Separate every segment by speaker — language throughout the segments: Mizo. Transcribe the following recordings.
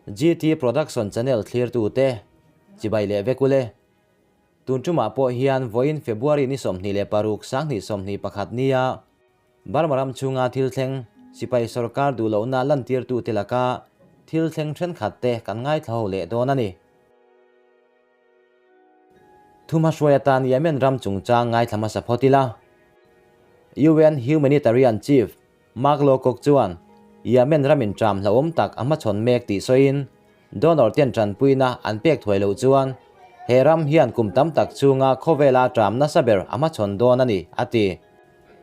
Speaker 1: GT Production channel thlirtute chibai leh vek ule. Tun tumah pawh hian vawiin February ni 26 2021 nia Burma ram chhunga thil thleng sipai sorkar duh lohna lantirtute laka thil thleng thenkhatte kan ngaithla ho leh dawn a ni. Thuma hruai atan Yemen ram chungchang ngaithla hmasa phawt ila. UN Humanitarian Chief Mark Lowcock chuan Yemen ramin ṭam hlauhawm tak a hmachhawn mek tih sawiin donor ten ṭanpuina an pek thuai loh chuan he ram hian kum tam tak chhunga khawvela ṭam nasa ber a hmachhawn dawn a ni, a ti.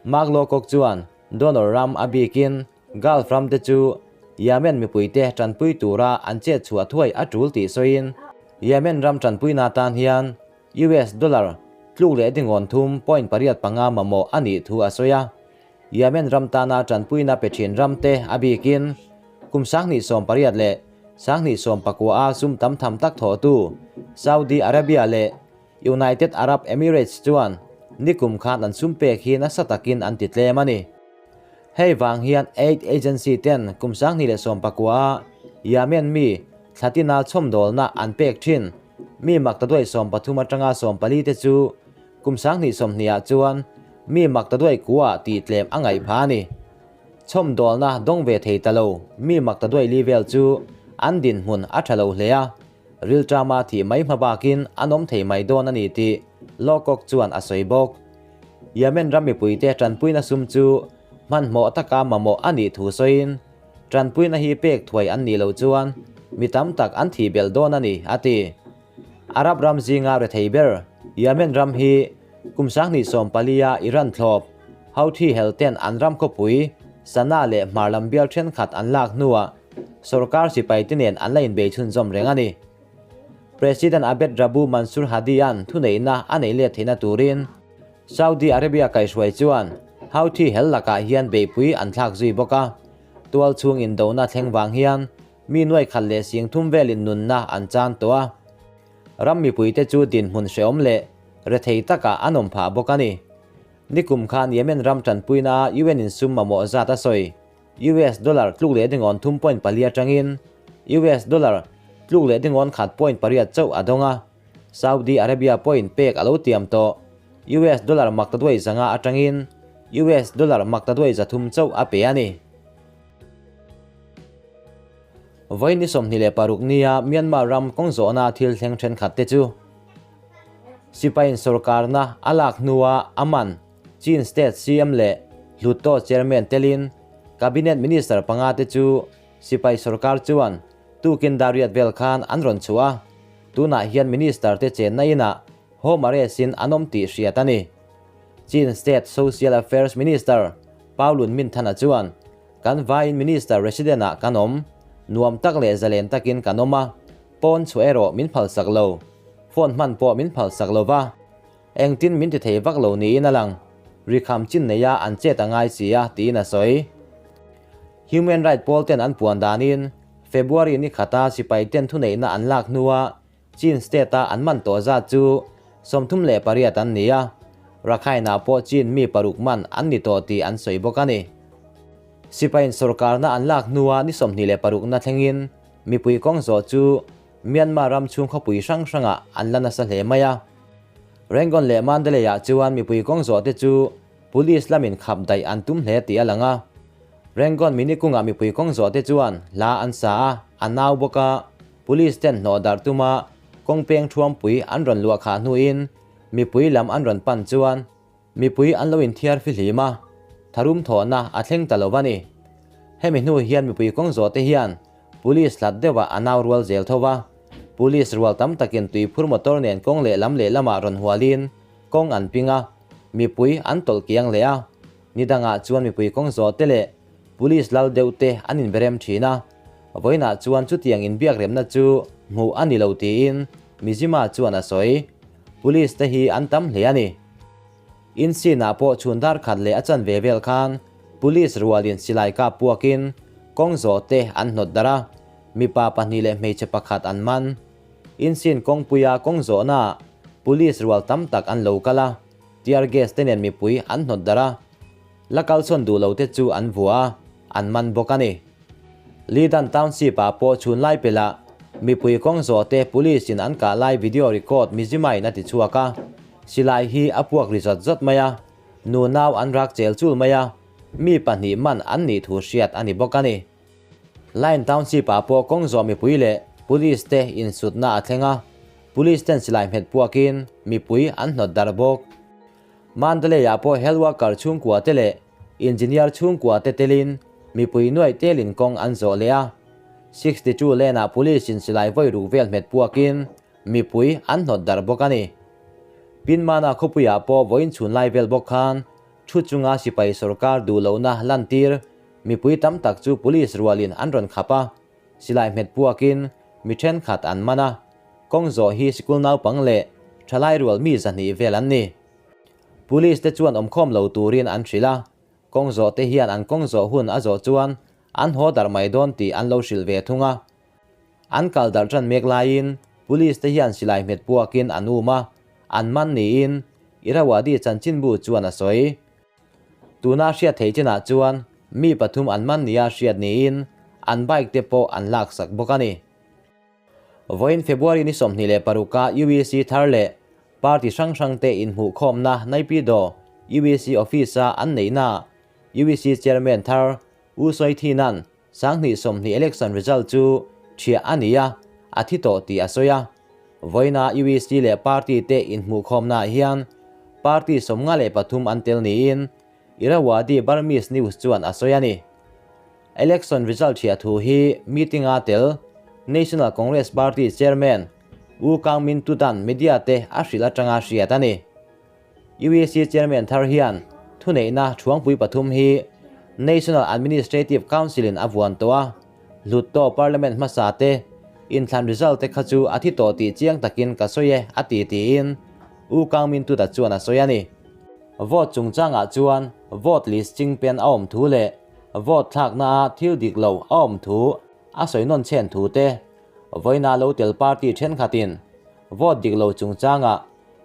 Speaker 1: Mark Lowcock chuan donor ram a bikin Gulf ram te chu Yemen mipuite ṭanpui tura an chet chhuah thuai a ṭul tih sawiin Yemen ram ṭanpuina tan hian US dollar tluk leh dingawn thum point pariat panga mamawh a nih thu a sawi a. Yemen ram tana tanpuina pe thin ram te a bikin kum 2018 leh 2019 a sum tam tham tak thawhtu Saudi Arabia leh United Arab Emirates chuan nikum khan an sum pek hi nasa takin an ti tlem a ni. Hei vang hian aid agency ten kum 2019 a Yemen mi thlatina chhawmdawlna an pek thin mi maktaduai 13 atanga 14 te chu kum 2020 ah chuan mi maktaduai kua tih tlem a ngaih pha a ni. Chhawmdawlna dawng ve thei ta lo mi maktaduai li vel chu an dinhmun a tha lo hle a, rilṭama thih mai hma bakin an awm thei mai dawn a ni tih Lawcock chuan a sawi bawk. Yemen ram mipuite tanpuina sum chu hmanhmawh taka mamawh a nih thu sawiin tanpuina hi pek thuai an nih loh chuan mi tam tak an thih belh dawn a ni, a ti. Arab ram zinga rethei ber Yemen ram hi kum 2014 a Iran thlawp Houthi hel ten an ram khawpui Sanaa leh hmar lam bial thenkhat an lak hnuah sorkar sipai te nen an la inbei chhunzawm reng a ni. President Abed Rabu Mansour Hadi-a'n thuneihna a neih let theihna turin Saudi Arabia kaihhruai chuan Houthi hel lakah hian beihpui an thlak zui bawk a, tual chhung indona thleng vang hian mi nuai khat leh sing thum velin nunna an chan tawh a. Ram mipuite chu dinhmun hrehawm leh rethei takah an awm phah bawk a ni. Nikum khan Yemen ram tanpuina UN in sum mamawh zat a sawi. US dollar tluk leh dingawn thum point pali atangin US dollar tluk leh dingawn khat point pariat chauh a dawng a. Saudi Arabia pawhin pek a lo tiam tawh. US dollar maktaduai zanga atangin US dollar maktaduai zathum chauh a pe a ni. Vawi ni 26 nia Myanmar ram kawng zawhna thil thleng thenkhat te chu Sipain sorkarna a lak hnua a man Chin State CM leh Hluttaw Chairman telin Cabinet Minister panga te chu sipai sorkar chuan tukin dariat vel khan an rawn chhuah a, tunah hian Minister te chenna inah Home Arrest in an awm tih hriat a ni. Chin State Social Affairs Minister Paulun Minthana chuan kan vaiin Minister Resident ah kan awm, nuam tak leh zalen takin kan awm a, pawn chhuah erawh min phalsak lo, phone hman pawh min phalsak lo va, engtin min ti thei vak lo niin a lang, rikham chin neia an chet a ngai si a, tiin a sawi. Human Right pawl ten an puan danin February ni khata sipai ten thuneihna an lak hnua Chin State a an man tawh zat chu 38 an ni a, Rakhine ah pawh Chin mi paruk man an ni tawh tih an sawi bawk a ni. Sipain sorkarna an lak hnua ni 26 na thlengin mipui kawng zawh chu Myanmar ram chhung khawpui hrang hrangah an la nasa hle mai a. Rangoon leh Mandalay ah chuan mipui kawng zawh te chu Police lamin khap daih an tum hle tih a lang a. Rangoon minikungah mipui kawng zawh te chuan hla an sa a, a nau bawk a. Police ten hnawh darh tuma kawng peng thuampui an rawn luah khah hnuin mipui lam an rawn pan chuan mipui an lo inthiar fihlim a, tharum thawhna a thleng ta lo a ni. Hemi hnu hian mipui kawng zawh te hian Police hlat deuhah a nau rual zel tho va, Police rual tam takin tuiphur motor nen kawng lehlam lehlamah rawn hualin kawng an ping a, mipui an tawlh kiang leh a. Ni dangah chuan mipui kawng zawh te leh Police lal deuh te an inberem thin a, vawiinah chuan chutiang inbiakremna chu hmuh a ni lo tiin Mizzima chuan a sawi. Police te hi an tam hle a ni. Insinah pawh chhun dar khat leh a chanve vel khan Police rualin silai kap puakin kawng zawh te an hnawt darh a, mipa pahnih leh hmeichhe pakhat an man. Insin kawngpuia kawng zawhnaah Police rual tam tak an lo kal a, tear gas te nen mipui an hnawt darh a, la kalsawn duh lo te chu an vua a, an man bawk a ni. Lidan Township ah pawh chhun lai pelh ah mipui kawng zawh te police in an kah lai video record Mizzima in a ti chhuak a, silai hi a puak ri zawt zawt mai a, nu nau an rak chel chul mai a, mi pahnih man an nih thu hriat a ni bawk a ni. Line Township ah pawh kawng zawh mipui leh police te insutna a thleng a, police ten silai hmet puakin mipui an hnawt darh bawk. Mandalay ah pawh health worker chhungkua te leh engineer chhungkua te telin mipui nuaih telin kawng an zawh leh a, 62 lane ah police in silai vawi ruk vel hmet puakin mipui an hnawt darh bawk a ni. Pinmana khawpuiah pawh vawiin chhun lai vel bawk khan thu chunga sipai sorkar duh lohna lantir mipui tam tak chu police rualin an rawn khap a, silai hmet puakin mi thenkhat an man a, kawng zawh hi sikul naupang leh thalai rual mi 200 vel an ni. Police te chuan awmkhawm lo turin an hrilh a, kawng zawh te hian an kawng zawh hun a zawh chuan an haw darh mai dawn tih an lo hrilh ve thung a. An kal darh tan mek laiin Police te hian silai hmet puakin an um a, an man niin Irrawaddy chanchinbu chuan a sawi. Tuna hriat theih chinah chuan mi pathum an man nia hriat niin an bike te pawh an laksak bawk a ni. Vawiin February ni 26 a UEC thar leh party hrang hrang te inhmuhkhawmna Naypyidaw UEC office a an neihna UEC chairman thar U Soe Thin-a'n 2020 election result chu thiah a ni a, a thi tawh tih a sawi a. Vawiina UEC leh party te inhmuhkhawmnaah hian party 53 an tel niin Irrawaddy Burmese News chuan a sawi a ni. Election result thiah thu hi meeting-a tel National Congress Party chairman U Kang Min Tut-a'n media te a hrilh atanga hriat a ni. UEC chairman thar hian thuneihna thuangpui pathum hi National Administrative Council-in a vuan tawh a, Hluttaw Parliament hmasa te inthlan result te kha chu a thi tawh tih chiang takin ka sawi e a ti tiin U Kang Min Tut-a chuan a sawi a ni. Vote chungchangah chuan vote list chingpen a awm thu leh vote thlakna-a thil dik lo a awm thu a sawi nawn chhen thu te vawiina lo tel party thenkhatin vote dik lo chungchangah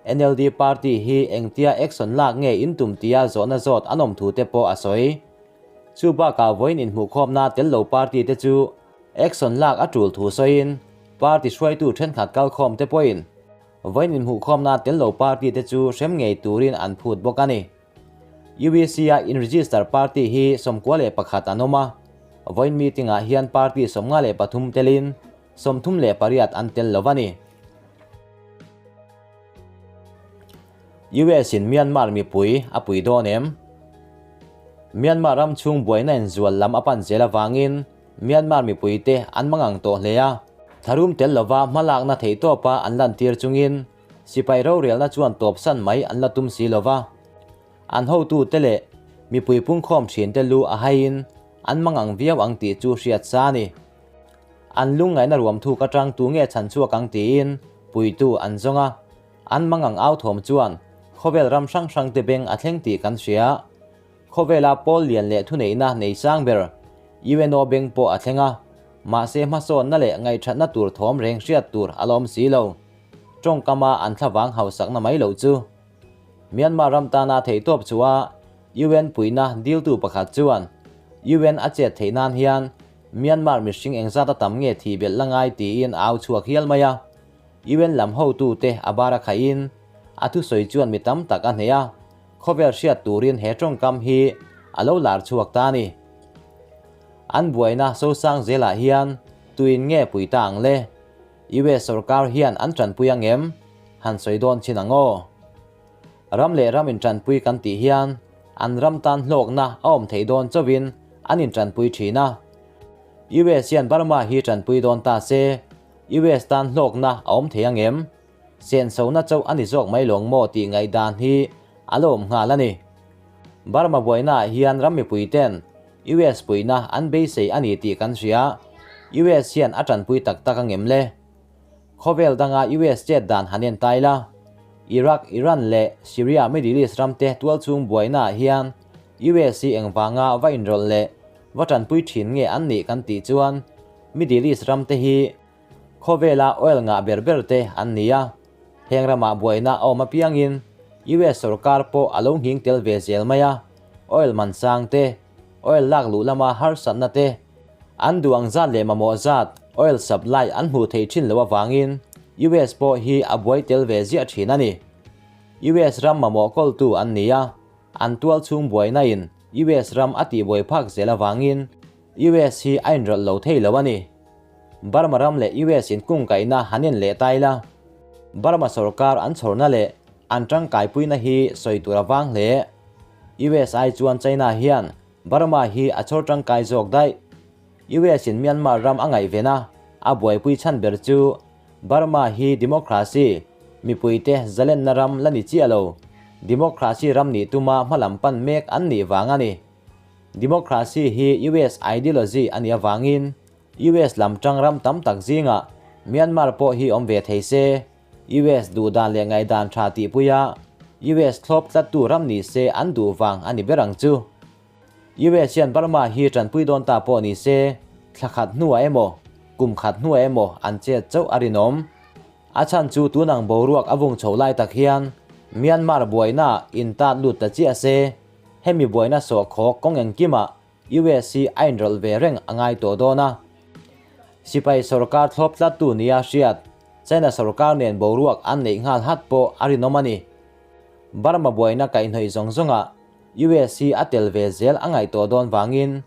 Speaker 1: NLD party hi engtia action lak nge in tum tia zawhna zawt an awm thu te pawh a sawi. Chu bakah vawiin inhmuhkhawmna tel lo party te chu action lak a tul thu sawiin party hruaitu thenkhat kalkhawm te pawhin Vawiin inhmuhkhawmna tel lo party te chu hrem ngei turin an phut bawk a ni. UEC-a in-register party hi 91 an awm a, vawiin meeting-ah hian party 53 telin 38 an tel lo a ni. US-in Myanmar mipui a pui dawn em? Myanmar ram chhung buaina inzual lam a pan zel avangin Myanmar mipuite an mangang tawh hle a, tharum tel lova hmalakna theihtawpa an lantir chungin sipai rorelna chuan tawpsan mai an la tum si lova, an hotute leh mipui pungkhawm thinte lu a haiin an mangang viau ang tih chu hriat sa a ni. An lungngaihna ruam thuk atang tu nge chhan chhuak ang tiin puitu an zawng a, an mangang au thawm chuan khawvel ram hrang hrangte beng a thleng tih kan hria. Khawvela pawl lian leh thuneihna nei sang ber UNO beng pawh a thleng a, mahse hmasawnna leh ngaihthatna tur thawm reng hriat tur a la awm si lo. Tawngkama an thlavang hausakna mai loh chu. Myanmar ram tana theihtawp chhuah UN puihna diltu pakhat chuan UN a chet theih nan hian Myanmar mihring engzat a tam nge thih belh la ngai tiin a au chhuak hial mai a. UN lam hotute a bar a khaihin a thusawi chuan mi tam tak a hneh a. Khawvel hriat turin he tawngkam hi a lo lar chhuak ta a ni. An buaina Sosang zelah hian tuin nge pui ta ang le? US sorkar hian an tanpui ang em? Han sawi dawn chin ang aw. Ram leh ram intanpui kan tih hian an ram tan hlawkna a awm theih dawn chauhin an intanpui thin a. US hian Burma hi tanpui dawn ta se, US tan hlawkna a awm thei ang em? Sensona chauh a ni zawk mai lawng maw tih ngaihdan hi a lo awm nghal a ni. Burma buainaah hian ram mipui ten US puihna an beisei a ni tih kan hria. US hian a tanpui tak tak ang em le? Khawvel danga US chet dan han en tai la. Iraq, Iran leh Syria Middle East ramte tualchhung buainaah hian US hi engvanga va inrawlh leh va tanpui thin nge an nih kan tih chuan Middle East ramte hi Khawvela oil ngah ber ber te an ni a, heng ramah buaina a awm apiangin US sorkar pawh a lo nghing tel ve zel mai a, oil man sang te, oil lak luh lama harsatna te, An duh ang zat leh mamawh zat oil supply an hmuh theih thin loh avangin US pawh hi a buai tel ve ziah thin a ni. US ram mamawh kawltu an ni a, an tual chhung buaina in US ram a tihbuai phak zel avangin US hi a inrawlh lo thei lo a ni. Burma ram leh US in kungkaihna han en leh ta ila, Burma sorkar an chhawrna leh an tangkaipuina hi sawi tur a vang hle. US ai chuan China hian Burma hi a chhawr tangkai zawk daih. US in Myanmar ram a ngaihven a, a buaipui chhan ber chu Burma hi democracy, mipuite zalenna ram la ni chiah lo, democracy ram nih tuma hmalam pan mek an nih vang a ni. Democracy hi US ideology a nih avangin US lam tang ram tam tak zingah Myanmar pawh hi awm ve thei se, US duh dan leh ngaihdan tha tihpuia US thlawp tlattu ram ni se an duh vang a ni ber ang chu. US hian Burma hi tanpui dawn ta pawh ni se, thla khat hnuah emaw, kum khat hnuah emaw an chet chauh a rinawm. A chhan chu tun ang boruak a vung chho lai tak hian Myanmar buaina intat lut ta chiah se, hemi buaina sawhkhawk kawng engkimah US hi a inrawlh ve reng a ngai tawh dawn a. Sipai sorkar thlawp tlattu nia hriat China sorkar nen boruak an neih nghal hat pawh a rinawm a ni. Burma buaina kaihhnawih zawng zawngah US hi a tel ve zel a ngaih tawh dawn vangin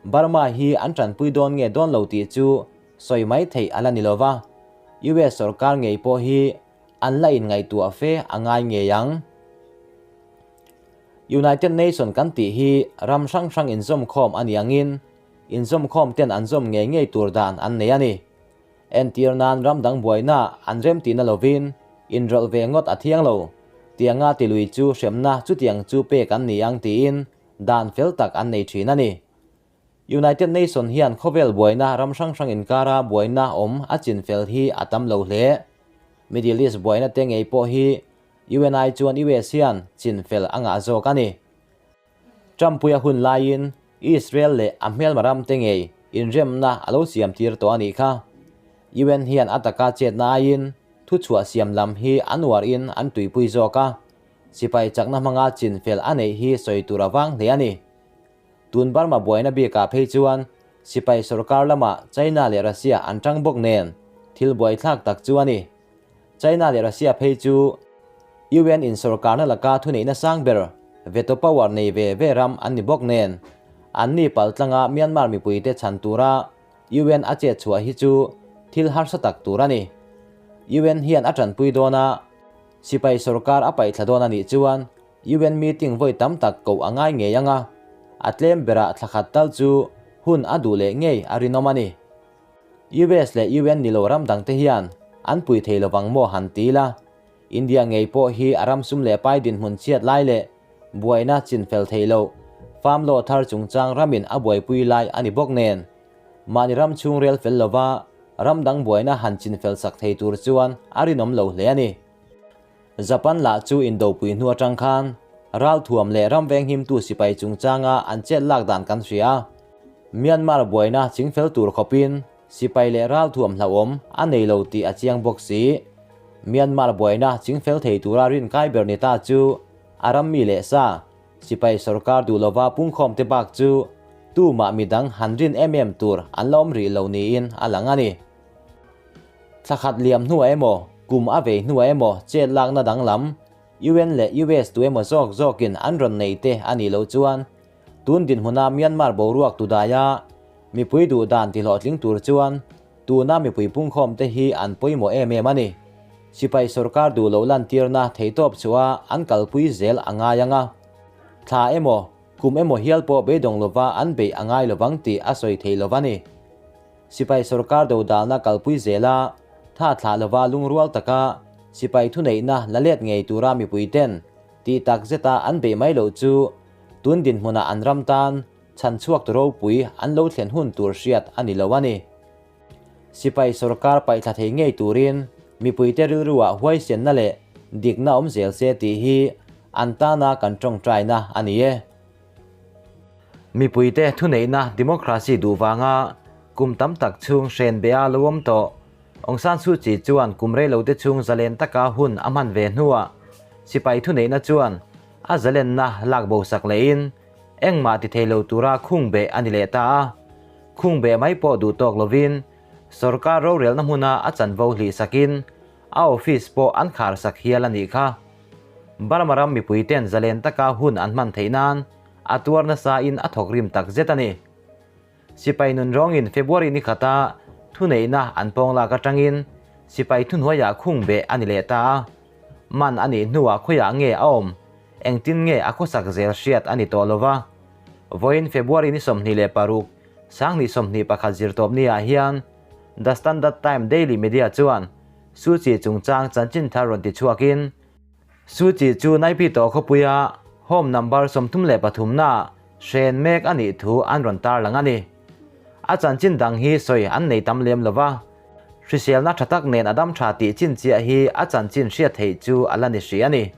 Speaker 1: Burma hi an tanpui dawn nge dawn lo tih chu sawi mai theih a la ni lo va, US sorkar ngei pawh hi an la inngaihtuah fe a ngai ngei ang. United Nation kan tih hi ram hrang hrang inzawmkhawm a ni angin inzawmkhawm ten an zawm ngei ngei tur dan an nei a ni. Entir nan ram dang buaina an rem tihna lovin inrawlh ve ngawt a thiang lo. Tianga tilui chu hremna chutiang chu pek an ni ang tiin dan fel tak an nei thin a ni. United Nation hian khawvel buaina ram hrang hrang inkara buaina awm a chin fel hi a tam lo hle. Middle East buaina te ngei pawh hi UNI chuan US hian chin fel a ngah zawk a ni. Trumpuia hun laiin Israel leh a hmelma ram te ngei inremna a lo siam tir tawh a nih kha. UN hian a taka chetna aiin thuchhuah siam lam hi an uarin an tuipui zawk a, sipai chakna hmanga chin fel a neih hi sawi tur a vang hle a ni. Tun Burma buaina bikah phei chuan sipai sorkar lamah China leh Russia an tang bawk nen thil buaithlak tak chu a ni. China leh Russia phei chu UN in sorkarna laka thuneihna sang ber veto power nei ve ve ram an ni bawk nen an ni paltlanga Myanmar mipuite chhan tura UN a chet chhuah hi chu thil harsa tak tur a ni. UN hian a tanpui dawn a, sipai sorkar a paihthla dawn a nih chuan UN meeting vawi tam tak koh a ngai ngei ang a, a tlem berah thla khat tal chu hun a duh leh ngei a rinawm a ni. US leh UN ni lo ram dangte hian an pui thei lovang maw han ti ila, India ngei pawh hi a ram sum leh pai dinhmun chhiat lai leh buaina chinfel thei loh farm law thar chungchang ramin a buaipui lai a ni bawk nen mahni ram chhung rel fel lova ram dang buaina han chinfel sak thei tur chuan a rinawm lo hle a ni. Japan lah chu indopui hnu atang khan ralthuam leh ram venghimtu sipai chungchanga an chet lak dan kan hria a. Myanmar buaina chingfel tur khawpin sipai leh ralthuam hlauhawm a nei lo tih a chiang bawk si. Myanmar buaina chingfel thei tura rinkai ber ni ta chu a ram mi leh sa, sipai sorkar duh lova pungkhawmte bak chu tumah midang han rin em em tur an la awm rih lo niin a lang a ni. Thla khat liam hnuah emaw, kum a vei hnuah emaw chet lakna danglam UN leh US tu emaw zawk zawkin an rawn nei te a nih loh chuan tun dinhmuna Myanmar boruak tu daia mipui duh dan tihlawhtling tur chuan tuna mipui pungkhawm te hi an pawimawh em em a ni. Sipai sorkar duh loh lantirna theihtawp chhuah an kalpui zel a ngai ang a, thla emaw, kum emaw hial pawh beidawng lova an beih a ngai lovang tih a sawi thei lova ni. Sipai sorkar dodalna kalpui zela tha thlah lova lungrual taka sipai thuneihna la let ngei tura mipuiten tih tak zeta an beih mai loh chu tun dinhmunah an ram tan chhanchhuak tu ropui an lo thlen hun tur hriat a ni lo a ni. Sipai sorkar paihthla thei ngei turin mipuite rilruah huaisenna leh dikna awm zel se tih hi an tana kan tawngtaina a ni e. Mipuite thuneihna democracy duh vanga kum tam tak chhung hren be a lo awm tawh. Aung San Suu Kyi chuan kum reilote chhung zalen taka hun a hman ve hnuah sipai thuneihna chuan a zalenna lak bo sak lehin engmah ti thei lo tura khung beh a ni leh ta a. Khung beh mai pawh duh tawk lovin sorkar rorelna hmuna a chanvo hlih sakin a office pawh an khar sak hial a nih kha. Burma ram mipuiten zalen taka hun an hman theih nan a tuar nasain a thawk rim tak zet a ni. Sipai nun rawngin February ni khata thuneihna an pawng lak atangin sipai thuhnuaiah khung beh a ni leh ta a. Man a nih hnuah khawiah nge a awm, engtin nge a khawsak zel hriat a ni tawh lo va. Vawiin February ni 26, 2021 zirtawp niah hian The Standard Time Daily Media chuan Suu Kyi chungchang chanchin thar rawn ti chhuakin, Suu Kyi chu Naypyidaw khawpuia home number 33 naah hren mek a nih thu an rawn tarlang a ni. A chanchin dang hi sawi an nei tam lem lo va, hriselna tha tak nen a dam tha tih chin chiah hi a chanchin hriat theih chu a la ni hrih a ni.